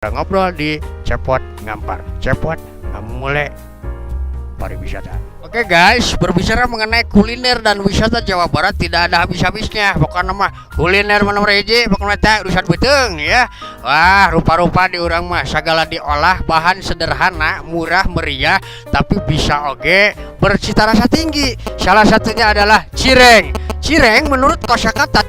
Ngobrol di Cepot Ngampar, Cepot Ngamumule Pariwisata. Oke guys, berbicara mengenai kuliner dan wisata Jawa Barat tidak ada habis-habisnya. Pokoknya mah kuliner mana hiji, pokoknya teh urusan beuteung ya. Wah, rupa-rupa di urang mah segala diolah, bahan sederhana, murah meriah, tapi bisa oge bercita rasa tinggi. Salah satunya adalah cireng. Cireng menurut kosakata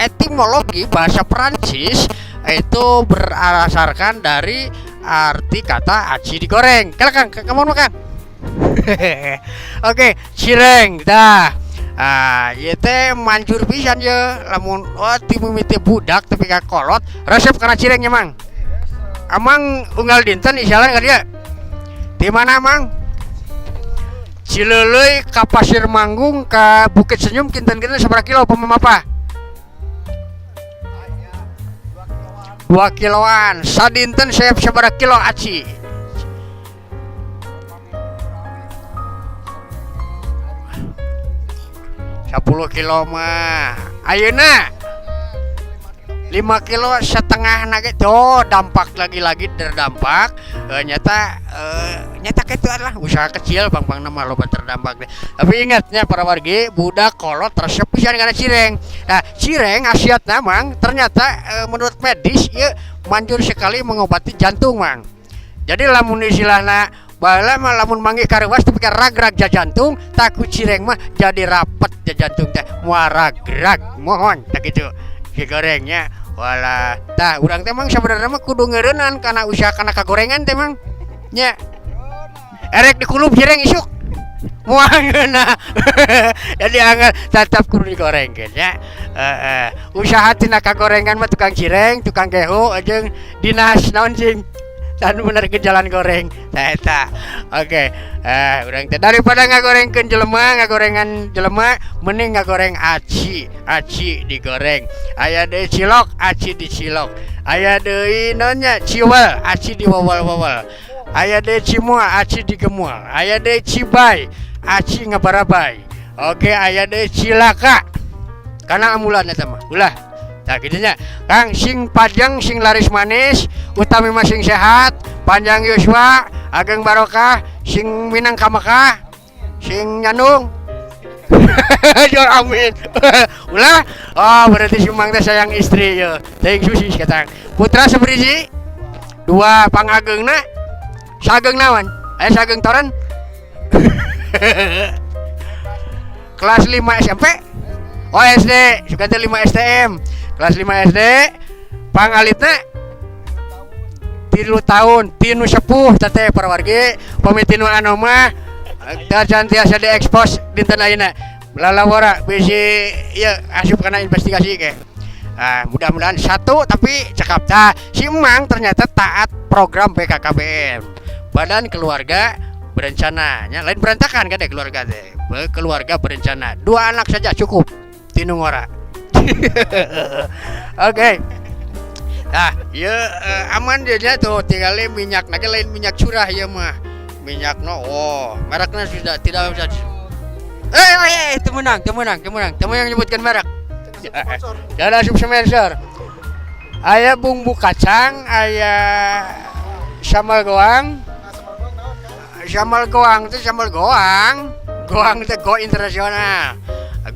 etimologi bahasa Perancis itu berdasarkan dari arti kata aci digoreng. Kalau Kang, kamu mau, Kang? Oke, cireng dah. Ah, ieu teh manjur pisan ye, lamun oh ti mimiti budak tapi ka kolot resep kana cireng nya, Mang. Amang unggal dinten isyalan ka dieu. Di mana, Mang? Cileuleuy ka Pasir Manggung ka Bukit Senyum kinten-kinten sabaraha kilo pemapa? 2 kiloan. Sadinten seep sabaraha kilo aci? 10 kilo mah. Ayeuna 5 kilo setengah nage tuh dampak, lagi-lagi terdampak, nyata, nyata itu adalah usaha kecil bang bang nama loba terdampak deh. Tapi ingatnya para wargi, budak kolot resep pisan kana cireng. Nah, cireng khasiatna, Mang, ternyata menurut medis ya manjur sekali mengobati jantung, Mang. Jadi lamun istilahna baheula mah lamun manggih kareuwas tapi ka rag-rag jantung, taku cireng mah jadi rapet jantung teh, moal rag-rag, mohon tak gitu digorengnya. Walah, tah urang teh, Mang, sebenarnya mah kudu ngeureunnan kana usaha kana kagorengan teh, Mang, nya. Erek dikulub cireng isuk moal ngeunah, jadi anggar tetap kudu digorengkeun nya. Usaha tina kagorengan mah tukang cireng, tukang gehu, jeung dinas naon cing dan bener ke jalan goreng tah eta. Oke, urang teh daripada ngagorengkeun jelema, ngagorengan jelema, mending ngagoreng aci, aci digoreng. Aya deui cilok, aci dicilok. Aya deui naon nya, ciwel, aci diwewel-wewel. Aya deui cimua, aci digemual. Aya deui cibai, aci ngabarabai. Oke, aya deui cilaka kana amulan eta mah ulah. Nah, gitu nya. Kang, sing panjang, sing laris manis, utami mah sing sehat, panjang yuswa, ageng barokah, sing minang ka Mekah, sing nyandung. Jor amin. Ulah. Oh, berarti si Mang teh sayang istri yo. Teuing susis katang. Putra saberiji? Dua. Pangageungna? Sageng naon? Aya sageng toren? Kelas 5 SMP? Oh, SD, suka teh 5 STM. Kelas 5 SD, pangalitna 3 tahun, tinu sepuh teteh para wargi, pami tinu anu mah tacan tiasa diekspos dinten ayeuna. Lalawara bisi ieu asup kana investigasi ke. Ah, mudah-mudahan satu tapi cekap. Tah, si Emang ternyata taat program BKKBN. Badan Keluarga Berencana. Nya lain berantakan kan deh keluarga teh. Keluarga berencana. Dua anak saja cukup. Tinu ngora. Oke. Nah, ya aman dia tuh tinggal minyak lagi, lain minyak curah ya mah. Minyak no, oh, mereknya sudah tidak bisa. Itu menang, itu menang, itu menang. Itu yang menyebutkan merek. Jangan asup sponsor. Aya bumbu kacang, aya sambal goang. Sambal goang itu sambal goang. Goang itu go internasional.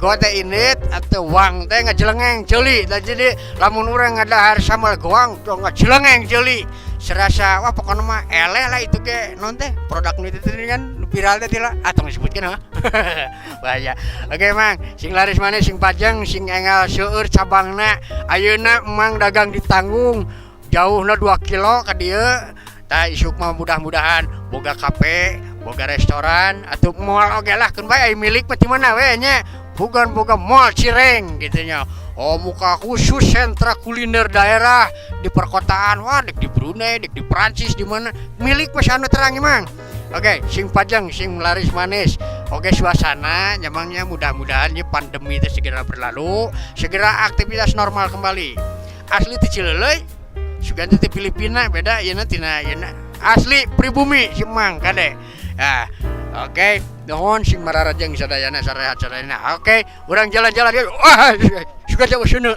Go teh init atau wang teh ngajelengeng ceuli. Nah, jadi lamun urang ngadahar sambal goang tuh ngajelengeng ceuli. Serasa wah pokoknya mah eleh lah itu ke non teh produk nu itu kan viral teh tila atau disebutkan ha. Bahaya. Oke, Mang, sing laris manis, sing panjang, sing enggal seueur cabangna. Ayeuna Mang dagang ditanggung jauhna 2 kilo ka dieu. Tah isuk mah mudah-mudahan boga kafe, boga restoran atau mall oge lah, keun bae milik mah di mana we nya. Bukan boga mall cireng gitu nya. Oh, muka khusus sentra kuliner daerah di perkotaan, wah dek di Brunei, dek di Prancis, di mana milik mah anu terang emang. Oke, sing panjang, sing laris manis. Oke, suasana nyamangnya mudah-mudahan ini pandemi itu segera berlalu, segera aktivitas normal kembali. Asli ti Cileuleuy, sugan ti Filipina beda ieu tina ieu asli pribumi si Mang kade. Nah, oke, nuhun sing mararajeng sadayana, sarehat sadayana. Oke, urang jalan-jalan. Wah, suka jauh seuneu.